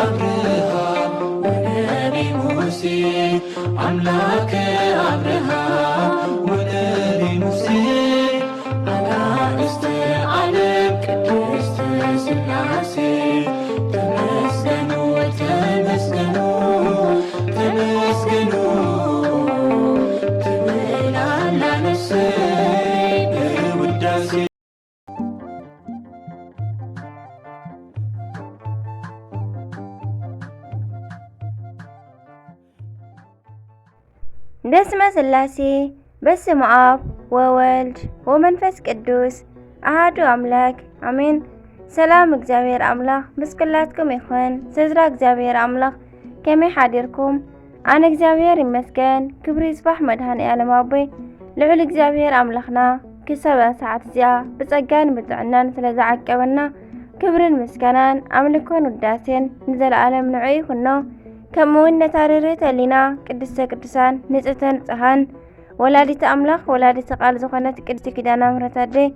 አብርሃም ወነቢ ሙሴ፣ አምላከ አብርሃም ወነቢ ሙሴ፣ አጋእዝተ ዓለም ቅድስት ሥላሴ፣ ተመስገኑ፣ ተመስገኑ፣ ተመስገኑ ትብል ኣላ ነፍሰይ በውዳሴ። በስመ ሥላሴ፣ በስመ አብ ወወልድ ወመንፈስ ቅዱስ አሐዱ አምላክ አሜን። ሰላም እግዚኣብሔር ኣምላኽ ምስ ኩላትኩም ይኹን። ስድራ እግዚኣብሔር ኣምላኽ ከመይ ሓዲርኩም? ኣነ እግዚኣብሔር ይመስገን፣ ክብሪ ይስፋሕ መድኃኔ ዓለም ኣቦይ። ልዑል እግዚኣብሔር ኣምላኽና ክሳብ እዛ ሰዓት እዚኣ ብጸጋን ብጥዕናን ስለ ዝዓቀበና ክብርን ምስጋናን ኣምልኮን ውዳሴን ንዘለዓለም ንዑ ይኹኖ። ከምኡ እውን ነታ ርርህተ ህሊና ቅድስተ ቅዱሳን ንጽህተ ንጹሃን ወላዲተ ኣምላኽ ወላዲተ ቃል ዝኾነት ቅድስቲ ኪዳነ ምሕረት ኣደይ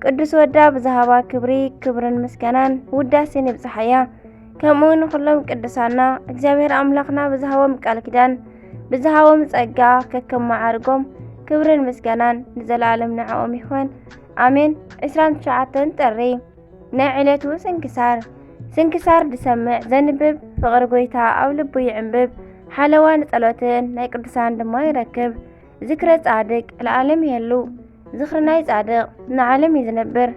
ቅዱስ ወዳ ብዝሃባ ክብሪ ክብርን ምስጋናን ውዳሴን ይብጽሓያ። ከምኡ ንኹሎም ቅዱሳና እግዚኣብሔር ኣምላኽና ብዝሃቦም ቃል ኪዳን ብዝሃቦም ጸጋ ከከም መዓርጎም ክብርን ምስጋናን ንዘለዓለም ንዕኦም ይኹን። ኣሜን። ዕስራን ትሽዓተን ጥሪ ናይ ዕለቱ ስንክሳር። ስንክሳር ዝሰምዕ ዘንብብ ፍቕሪ ጎይታ ኣብ ልቡ ይዕንብብ። ሓለዋ ንጸሎትን ናይ ቅዱሳን ድማ ይረክብ። ዝክረ ጻድቅ ለዓለም ይህሉ። ዝኽሪ ናይ ጻድቕ ንዓለም እዩ ዝነብር።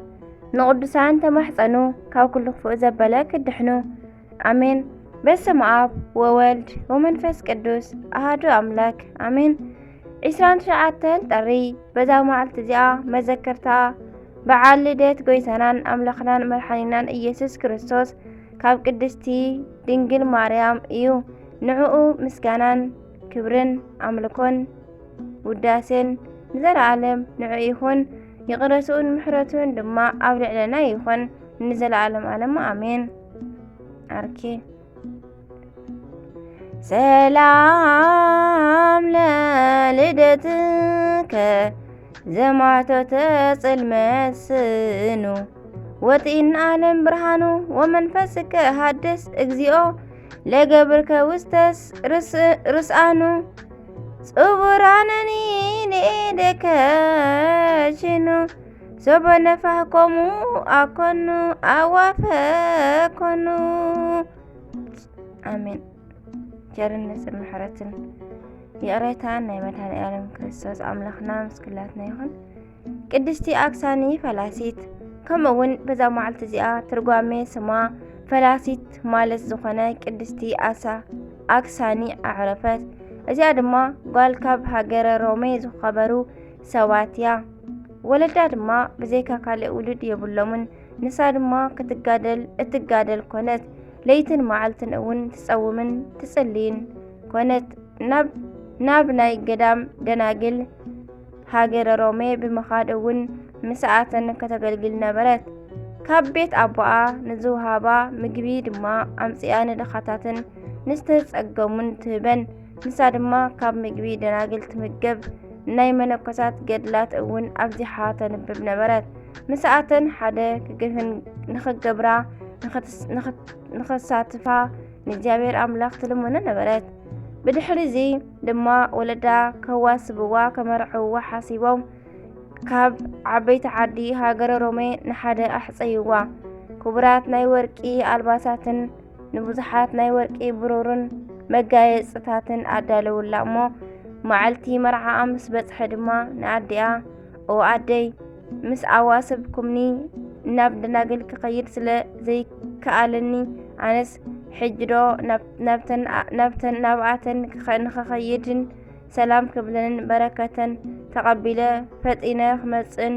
ንቕዱሳን ተማሕጸኑ፣ ካብ ኩሉ ክፉእ ዘበለ ክድሕኑ። ኣሜን። በስመ ኣብ ወወልድ ወመንፈስ ቅዱስ ኣሃዱ ኣምላክ ኣሜን። ዕስራን ትሽዓተን ጥሪ በዛ መዓልቲ እዚኣ መዘከርታ በዓል ልደት ጎይታናን ኣምላኽናን መድሓኒናን ኢየሱስ ክርስቶስ ካብ ቅድስቲ ድንግል ማርያም እዩ። ንዕኡ ምስጋናን ክብርን ኣምልኮን ውዳሴን ንዘለዓለም ንዑ ይኹን። ይቕረትኡን ምሕረቱን ድማ ኣብ ልዕለና ይኹን ንዘለዓለም ዓለም ኣሜን። ኣርኬ ሰላም ለልደትከ ዘማቶተ ጽልመት ስኑ ወጢን ዓለም ብርሃኑ ወመንፈስከ ሃድስ እግዚኦ ለገብርከ ውስተስ ርስ- ርስኣኑ ጽቡራነኒ ንኤደከ ሽኑ ሶበ ነፋህኮሙ ኣኮኑ ኣዋፈኮኑ። ኣሜን። ቸርነትን ምሕረትን ይቕሬታን ናይ መድኃኔ ዓለም ክርስቶስ ኣምላኽና ምስ ኩላትና ይኹን። ቅድስቲ ኣክሳኒ ፈላሲት። ከምኡ እውን በዛ መዓልቲ እዚኣ ትርጓሜ ስማ ፈላሲት ማለት ዝኾነ ቅድስቲ ኣሳ ኣክሳኒ ኣዕረፈት። እዚኣ ድማ ጓል ካብ ሃገረ ሮሜ ዝኸበሩ ሰባት እያ። ወለዳ ድማ ብዘይካ ካልእ ውሉድ የብሎምን። ንሳ ድማ ክትጋደል እትጋደል ኮነት። ለይትን መዓልትን እውን ትጸውምን ትጽልይን ኮነት። ናብ ናብ ናይ ገዳም ደናግል ሃገረ ሮሜ ብምኻድ እውን ምስኣተን ከተገልግል ነበረት። ካብ ቤት ኣቦኣ ንዝውሃባ ምግቢ ድማ ኣምጺኣ ንድኻታትን ንዝተጸገሙን ትህበን። ንሳ ድማ ካብ ምግቢ ደናግል ትምገብ። ናይ መነኮሳት ገድላት እውን ኣብዚሓ ተንብብ ነበረት። ምስኣተን ሓደ ክግህን ንኽገብራ ንኽትስ- ንኽት- ንኸሳትፋ ንእግዚኣብሔር ኣምላኽ ትልምኖ ነበረት። ብድሕሪ እዚ ድማ ወለዳ ከዋስብዋ ከመርዕውዋ ሓሲቦም ካብ ዓበይቲ ዓዲ ሃገረ ሮሜ ንሓደ ኣሕጸይዋ። ክቡራት ናይ ወርቂ ኣልባሳትን ንብዙሓት ናይ ወርቂ ብሩርን መጋየጽታትን ኣዳለውላ እሞ መዓልቲ መርዓኣ ምስ በጽሐ ድማ ንኣዲኣ ኦ ኣደይ ምስ ኣዋስብኩምኒ ናብ ደናግል ክኸይድ ስለ ዘይከኣለኒ ኣነስ ሕጂ ዶ ናብ- ናብተን ናብተን ናብኣተን ክኸ- ንኽኸይድን ሰላም ክብለንን በረከተን ተቐቢለ ፈጢነ ክመጽእን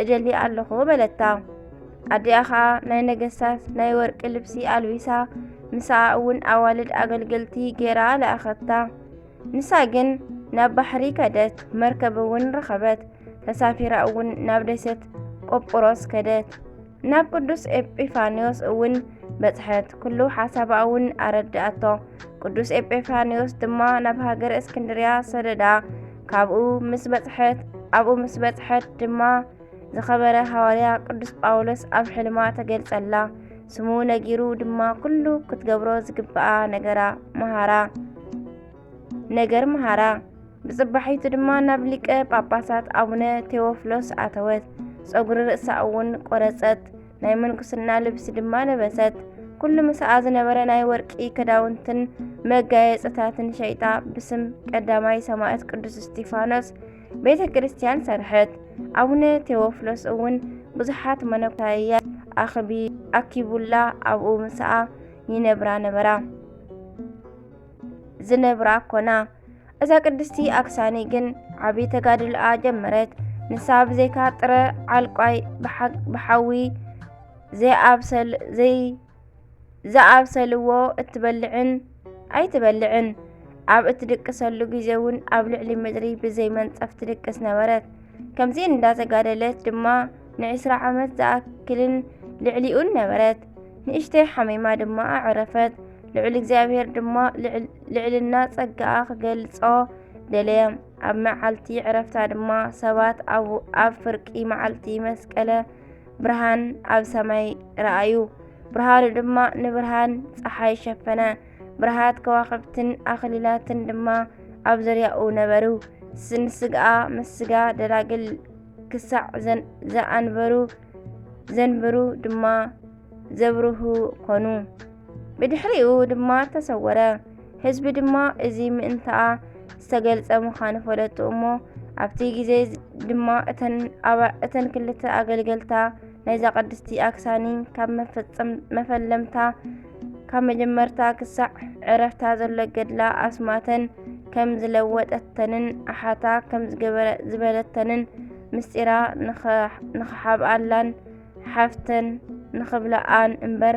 እደሊ ኣለኹ በለታ። ኣዲኣ ኸኣ ናይ ነገስታት ናይ ወርቂ ልብሲ ኣልቢሳ ምስኣ እውን ኣዋልድ ኣገልገልቲ ገይራ ለኣኸታ። ንሳ ግን ናብ ባሕሪ ከደት፣ መርከብ እውን ረኸበት። ተሳፊራ እውን ናብ ደሴት ቆጵሮስ ከደት። ናብ ቅዱስ ኤጲፋንዮስ እውን በጽሐት፣ ኩሉ ሓሳባ እውን ኣረድኣቶ። ቅዱስ ኤጲፋንዮስ ድማ ናብ ሃገረ እስክንድርያ ሰደዳ። ካብኡ ምስ በጽሐት ኣብኡ ምስ በጽሐት ድማ ዝኸበረ ሃዋርያ ቅዱስ ጳውሎስ ኣብ ሕልማ ተገልጸላ። ስሙ ነጊሩ ድማ ኩሉ ክትገብሮ ዝግብኣ ነገራ መሃራ፣ ነገር መሃራ። ብጽባሒቱ ድማ ናብ ሊቀ ጳጳሳት ኣቡነ ቴዎፍሎስ ኣተወት። ጸጉሪ ርእሳ እውን ቆረጸት፣ ናይ ምንኩስና ልብሲ ድማ ለበሰት። ኩሉ ምስኣ ዝነበረ ናይ ወርቂ ክዳውንትን መጋየጽታትን ሸይጣ ብስም ቀዳማይ ሰማዕት ቅዱስ እስጢፋኖስ ቤተ ክርስቲያን ሰርሐት። ኣቡነ ቴዎፍሎስ እውን ብዙሓት መነኮሳያት ኣኽቢ-፣ ኣኪቡላ ኣብኡ ምስኣ ይነብራ ነበራ፣ ዝነብራ ኮና። እዛ ቅድስቲ ኣክሳኒ ግን ዓቢ ተጋድሎኣ ጀመረት። ንሳ ብዘይካ ጥረ ዓልቋይ ብሓ-፣ ብሓዊ ዘይኣብሰል-፣ ዘይ-፣ ዝኣብሰልዎ እትበልዕን ኣይትበልዕን። ኣብ እትድቅሰሉ ግዜ እውን ኣብ ልዕሊ ምድሪ ብዘይ መንጸፍ ትድቅስ ነበረት። ከምዚ እንዳተጋደለት ድማ ንዕስራ ዓመት ዝኣክልን ልዕሊኡን ነበረት። ንእሽተይ ሓሚማ ድማ ኣዕረፈት። ልዑል እግዚኣብሔር ድማ ልዕል-፣ ልዕልና ጸጋኣ ክገልጾ ደለየ። ኣብ መዓልቲ ዕረፍታ ድማ ሰባት ኣብ፣ ኣብ ፍርቂ መዓልቲ መስቀለ ብርሃን ኣብ ሰማይ ረኣዩ። ብርሃኑ ድማ ንብርሃን ጸሓይ ሸፈነ። ብርሃት ከዋኽብትን ኣኽሊላትን ድማ ኣብ ዙርያኡ ነበሩ። ስ-፣ ንስግኣ ምስ ስጋ ደናግል ክሳዕ ዘን-፣ ዘኣንበሩ፣ ዘንብሩ ድማ ዘብርሁ ኮኑ። ብድሕሪኡ ድማ ተሰወረ። ህዝቢ ድማ እዚ ምእንታኣ ዝተገልጸ ምዃኑ ፈለጡ እሞ፣ ኣብቲ ግዜ ድማ እተን ኣባ-፣ እተን ክልተ ኣገልገልታ ናይዛ ቅድስቲ ኣክሳኒ ካብ መፈጸም-፣ መፈለምታ፣ ካብ መጀመርታ ክሳዕ ዕረፍታ ዘሎ ገድላ ኣስማተን ከም ዝለወጠተንን ኣሓታ ከም ዝገበረ-፣ ዝበለተንን ምስጢራ ንኸ-፣ ንኸሓብኣላን ሓፍተን ንኽብልኣን እምበር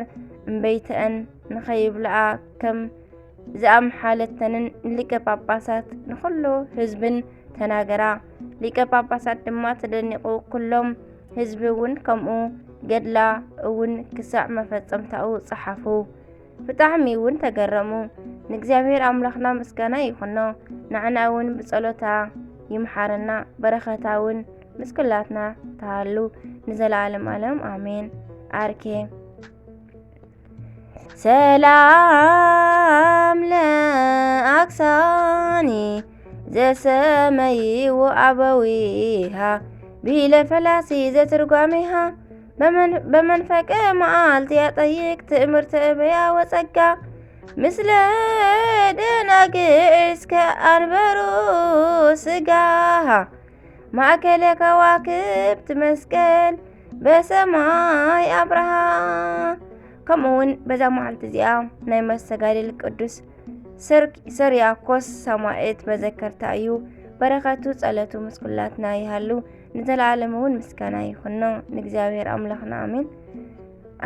እምበይተአን ንኸይብልኣ ከም ዝኣምሓለተንን ንሊቀ ጳጳሳት ንኹሉ ህዝብን ተናገራ። ሊቀ ጳጳሳት ድማ ተደኒቑ፣ ኩሎም ህዝቢ እውን ከምኡ፣ ገድላ እውን ክሳዕ መፈጸምታኡ ጸሓፉ። ብጣዕሚ እውን ተገረሙ። ንእግዚኣብሔር ኣምላኽና ምስጋና ይኹኖ። ንዓና እውን ብጸሎታ ይምሓረና። በረኸታ እውን ምስ ኩላትና ትሃሉ ንዘለዓለም ዓለም። ኣሜን። ኣርኬ ሰላም ለኣክሳኒ ዘሰመይዎ ኣበዊሃ ቢለ ፈላሲ ዘትርጓሜሃ በመን-፣ በመንፈቀ መዓልቲ ያጠይቅ ትእምርተ እበያ ወጸጋ ምስለ ደናግል እስከ ኣንበሩ ስጋሃ ማእከለ ከዋክብት መስቀል በሰማይ ኣብርሃ። ከምኡ እውን በዛ መዓልቲ እዚኣ ናይ መስተጋድል ቅዱስ ሰር-፣ ሰሪያኮስ ሰማዕት መዘከርታ እዩ። በረኸቱ ጸለቱ ምስ ኩላትና ይሃሉ። ንዘለዓለም እውን ምስጋና ይኹኖ ንእግዚኣብሔር ኣምላኽና። ኣሜን።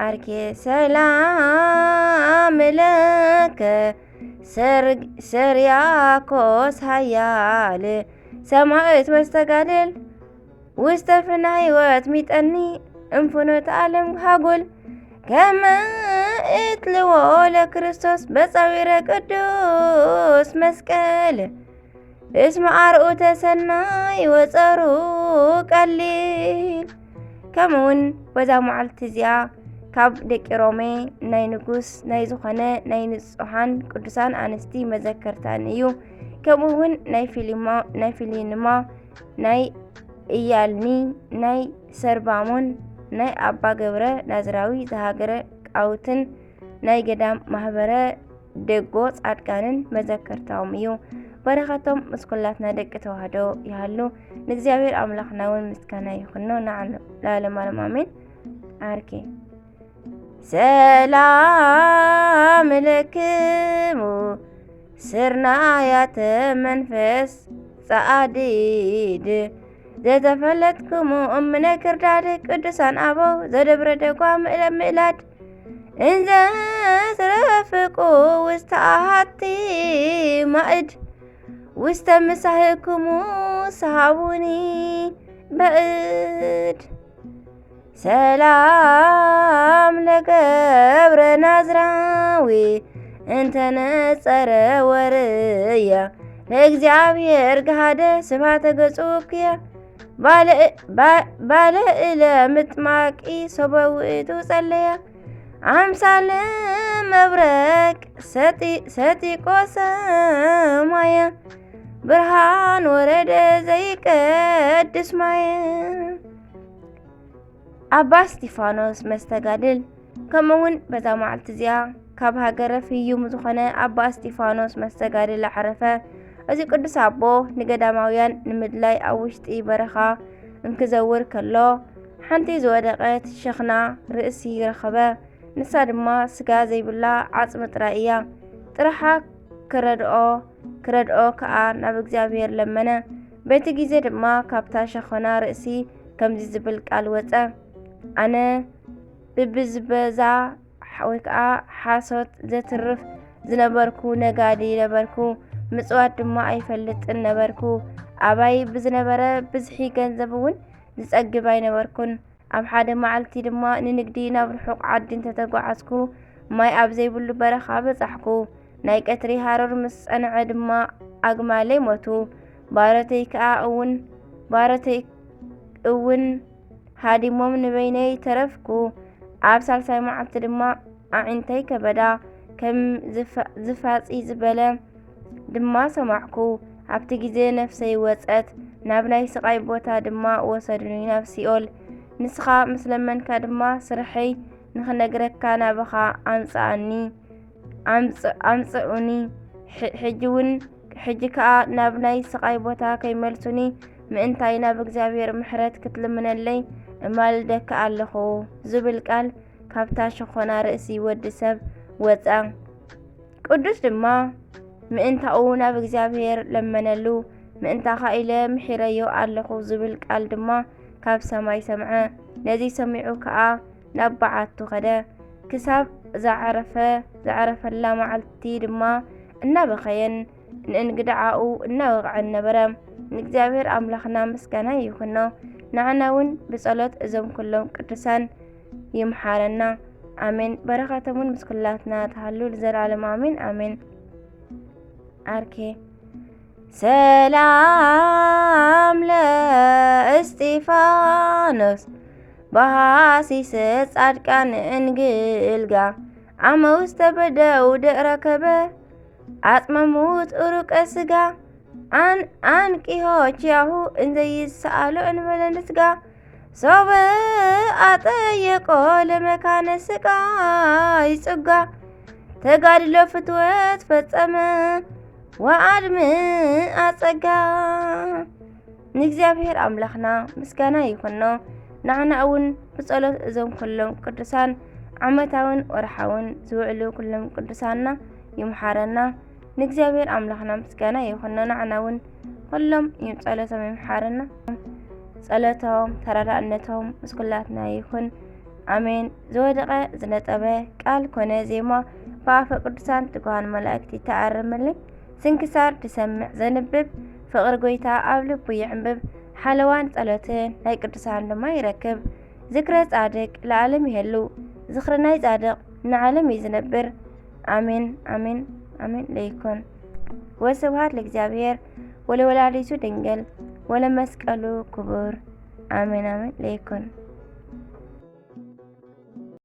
ኣርኬ ሰላም ለከ ሰር-፣ ሰሪያኮስ ሃያል ሰማዕት መስተጋድል ውስተ ፍና ህይወት ሚጠኒ እምፍኖተ ዓለም ሃጉል ከመ እትልዎ ለክርስቶስ በጸዊረ ቅዱስ መስቀል እስመ ኣርዑተ ሰናይ ወጸሩ ቀሊል። ከምኡውን በዛ መዓልቲ እዚኣ ካብ ደቂ ሮሜ ናይ ንጉስ ናይ ዝኾነ ናይ ንጹሓን ቅዱሳን ኣንስቲ መዘከርታን እዩ። ከምኡ እውን ናይ ፊሊሞ-፣ ናይ ፊሊንማ፣ ናይ እያልኒ፣ ናይ ሰርባሞን፣ ናይ ኣባ ገብረ ናዝራዊ ዘሃገረ ቃውትን ናይ ገዳም ማህበረ ደጎ ጻድቃንን መዘከርታኦም እዩ። በረኸቶም ምስ ኩላትና ደቂ ተዋህዶ ይሃሉ። ንእግዚኣብሔር ኣምላኽና እውን ምስጋና ይኹኖ ንዓለም ለዓለም ዓለም ኣሜን። ኣርኬ ሰላም ለክሙ ስርናያተ መንፈስ ጸዓዲድ ዘተፈለጥክሙ እምነ ክርዳድ ቅዱሳን ኣበው ዘደብረ ደጓ ምእለ-፣ ምእላድ እንዘ ትረፍቁ ውስተ ኣሃቲ ማእድ ውስተ ምሳህክሙ ሰሃቡኒ በእድ። ሰላም ለገብረ ናዝራዊ እንተነጸረ ወርያ ለእግዚኣብሔር ገሃደ ስብሐተ ገጹ እብክያ ባለ፣ ባ-፣ ባለ እለ ምጥማቂ ሶበ ውእቱ ጸለያ ኣምሳለ መብረቅ ሰጢ-፣ ሰጢቆ ሰማየ፣ ብርሃን ወረደ ዘይቀድስ ማየ። ኣባ እስጢፋኖስ መስተጋድል። ከምኡ እውን በዛ መዓልቲ እዚኣ ካብ ሃገረ ፍዩም ዝኾነ ኣባ እስጢፋኖስ መስተጋድል ኣዕረፈ። እዚ ቅዱስ ኣቦ ንገዳማውያን ንምድላይ ኣብ ውሽጢ በረኻ እንክዘውር ከሎ፣ ሓንቲ ዝወደቐት ሸኽና ርእሲ ረኸበ። ንሳ ድማ ስጋ ዘይብላ ዓጽሚ ጥራይ እያ። ጥርሓ ክረድኦ፣ ክረድኦ ከኣ ናብ እግዚኣብሔር ለመነ። በቲ ግዜ ድማ ካብታ ሸኾና ርእሲ ከምዚ ዝብል ቃል ወጸ፣ ኣነ ብብዝበዛ ወይ ከኣ ሓሶት ዘትርፍ ዝነበርኩ ነጋዲ ነበርኩ፣ ምጽዋት ድማ ኣይፈልጥን ነበርኩ። ኣባይ ብዝነበረ ብዝሒ ገንዘብ እውን ዝጸግብ ኣይነበርኩን። ኣብ ሓደ መዓልቲ ድማ ንንግዲ ናብ ርሑቕ ዓዲ እንተተጓዓዝኩ፣ ማይ ኣብ ዘይብሉ በረኻ በጻሕኩ። ናይ ቀትሪ ሃሩር ምስ ጸንዐ ድማ ኣግማለይ ሞቱ። ባሮተይ ከኣ እውን፣ ባሮተይ እውን ሃዲሞም ንበይነይ ተረፍኩ። ኣብ ሳልሳይ መዓልቲ ድማ ኣዒንተይ ከበዳ፣ ከም ዝፋ-፣ ዝፋጺ ዝበለ ድማ ሰማዕኩ። ኣብቲ ግዜ ነፍሰይ ወጸት፣ ናብ ናይ ስቓይ ቦታ ድማ ወሰዱኒ፣ ናብ ሲኦል። ንስኻ ምስ ለመንካ ድማ ስርሐይ ንኽነግረካ ናባኻ ኣምጽኣኒ፣ ኣምጽ-፣ ኣምጽኡኒ። ሕ-፣ ሕጂ እውን፣ ሕጂ ከኣ ናብ ናይ ስቓይ ቦታ ከይመልሱኒ ምእንታይ ናብ እግዚኣብሔር ምሕረት ክትልምነለይ እማልደካ ኣለኹ ዝብል ቃል ካብታ ሸኾና ርእሲ ወዲ ሰብ ወጸ። ቅዱስ ድማ ምእንታኡ ናብ እግዚኣብሔር ለመነሉ። ምእንታኻ ኢለ ምሒረዮ ኣለኹ ዝብል ቃል ድማ ካብ ሰማይ ሰምዐ። ነዚ ሰሚዑ ከኣ ናብ በዓቱ ኸደ። ክሳብ ዝዓረፈ፣ ዝዓረፈላ መዓልቲ ድማ እናበኸየን ንእንግድዓኡ እናወቕዐን ነበረ። ንእግዚኣብሔር ኣምላኽና ምስጋና ይኹኖ። ንዓና እውን ብጸሎት እዞም ኩሎም ቅዱሳን ይምሓረና። ኣሜን። በረኸቶም እውን ምስ ኩላትና ትሃሉ ንዘለዓለም ኣሜን፣ ኣሜን። ኣርኬ። ሰላም ለእስጢፋኖስ በሃሲሰ ጻድቃን እንግልጋ፣ ኣመ ውስተ በደው ደረከበ፣ ኣጽመሙት ኡሩቀ ስጋ፣ ኣን-፣ ኣንቂሆ ቺያሁ እንዘይሰኣሎ እንበለ ንስጋ፣ ሶበ ኣጠየቆ ለመካነ ስቃይ ጽጋ፣ ተጋድሎ ፍትወት ፈጸመ ወኣድም ኣጸጋ። ንእግዚኣብሔር ኣምላኽና ምስጋና ይኹኖ። ንዓና እውን ብጸሎት እዞም ኩሎም ቅዱሳን ዓመታውን ወርሓውን ዝውዕሉ ኩሎም ቅዱሳንና ይምሓረና። ንእግዚኣብሔር ኣምላኽና ምስጋና ይኹኖ። ንዓና እውን ኩሎም ይም-፣ ጸሎቶም ይምሓረና። ጸሎቶም ተረዳእነቶም ምስ ኩላትና ይኹን። ኣሜን። ዝወደቐ ዝነጠበ ቃል ኮነ ዜማ ብኣፈ ቅዱሳን ትጉሃን መላእክቲ ተኣርምልኝ። ስንክሳር ድሰምዕ ዘንብብ ፍቕሪ ጎይታ ኣብ ልቡ ይዕንብብ። ሓለዋን ጸሎትን ናይ ቅዱሳን ድማ ይረክብ። ዝክረ ጻድቅ ለዓለም ይሄሉ። ዝኽሪ ናይ ጻድቅ ንዓለም እዩ ዝነብር። ኣሜን፣ ኣሜን፣ ኣሜን ለይኩን። ወስብሐት ለእግዚኣብሔር ወለወላዲቱ ድንግል ወለመስቀሉ ክቡር። ኣሜን፣ ኣሜን ለይኩን።